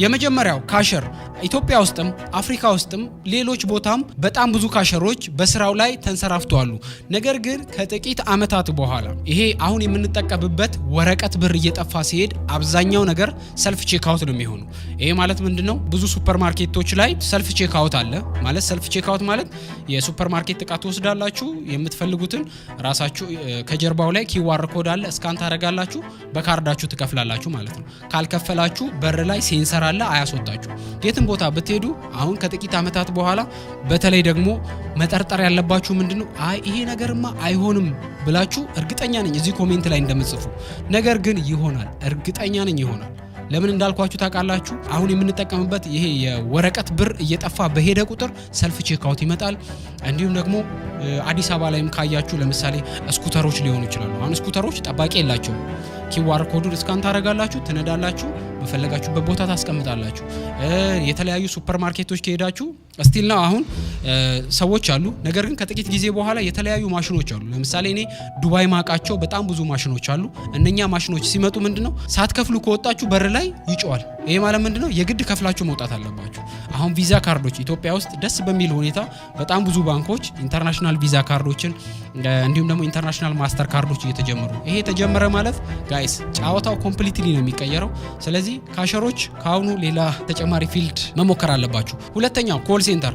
የመጀመሪያው cashier። ኢትዮጵያ ውስጥም አፍሪካ ውስጥም ሌሎች ቦታም በጣም ብዙ cashier ኦች በስራው ላይ ተንሰራፍተዋሉ። ነገር ግን ከጥቂት ዓመታት በኋላ ይሄ አሁን የምንጠቀምበት ወረቀት ብር እየጠፋ ሲሄድ አብዛኛው ነገር self checkout ነው የሚሆኑ። ይሄ ማለት ምንድነው? ብዙ ሱፐር ማርኬቶች ላይ self checkout አለ። ማለት self checkout ማለት የሱፐር ማርኬት እቃ ትወስዳላችሁ፣ የምትፈልጉትን ራሳችሁ ከጀርባው ላይ QR code አለ፣ scan ታደርጋላችሁ፣ በካርዳችሁ ትከፍላላችሁ ማለት ነው። ካልከፈላችሁ በር ላይ sensor አለ፣ አያስወጣችሁ። የትም ቦታ ብትሄዱ አሁን ከጥቂት ዓመታት በኋላ በተለይ ደግሞ መጠርጠር ያለባችሁ ምንድነው፣ አይ ይሄ ነገርማ አይሆንም ብላችሁ እርግጠኛ ነኝ እዚህ comment ላይ እንደምትጽፉ። ነገር ግን ይሆናል፣ እርግጠኛ ነኝ ይሆናል። ለምን እንዳልኳችሁ ታውቃላችሁ? አሁን የምንጠቀምበት ይሄ የወረቀት ብር እየጠፋ በሄደ ቁጥር self checkout ይመጣል። እንዲሁም ደግሞ አዲስ አበባ ላይም ካያችሁ ለምሳሌ scooter ኦች ሊሆኑ ይችላሉ። አሁን scooter ኦች ጠባቂ የላቸውም። QR code ኡን scan ታደርጋላችሁ፣ ትነዳላችሁ፣ በፈለጋችሁበት ቦታ ታስቀምጣላችሁ። የተለያዩ ሱፐር ማርኬቶች ከሄዳችሁ still ነው አሁን ሰዎች አሉ። ነገር ግን ከጥቂት ጊዜ በኋላ የተለያዩ ማሽኖች አሉ። ለምሳሌ እኔ ዱባይ ማቃቸው በጣም ብዙ ማሽኖች አሉ። እነኛ ማሽኖች ሲመጡ ምንድነው፣ ሳትከፍሉ ከወጣችሁ በር ላይ ይጮሃል። ይሄ ማለት ምንድነው? የግድ ከፍላችሁ መውጣት አለባችሁ። አሁን ቪዛ ካርዶች ኢትዮጵያ ውስጥ ደስ በሚል ሁኔታ በጣም ብዙ ባንኮች international ቪዛ ካርዶችን እንዲሁም ደግሞ international ማስተር ካርዶች እየተጀመሩ፣ ይሄ የተጀመረ ማለት guys ጨዋታው completely ነው የሚቀየረው። ስለዚህ cashier ኦች ከአሁኑ ሌላ ተጨማሪ field መሞከር አለባችሁ። ሁለተኛው call center።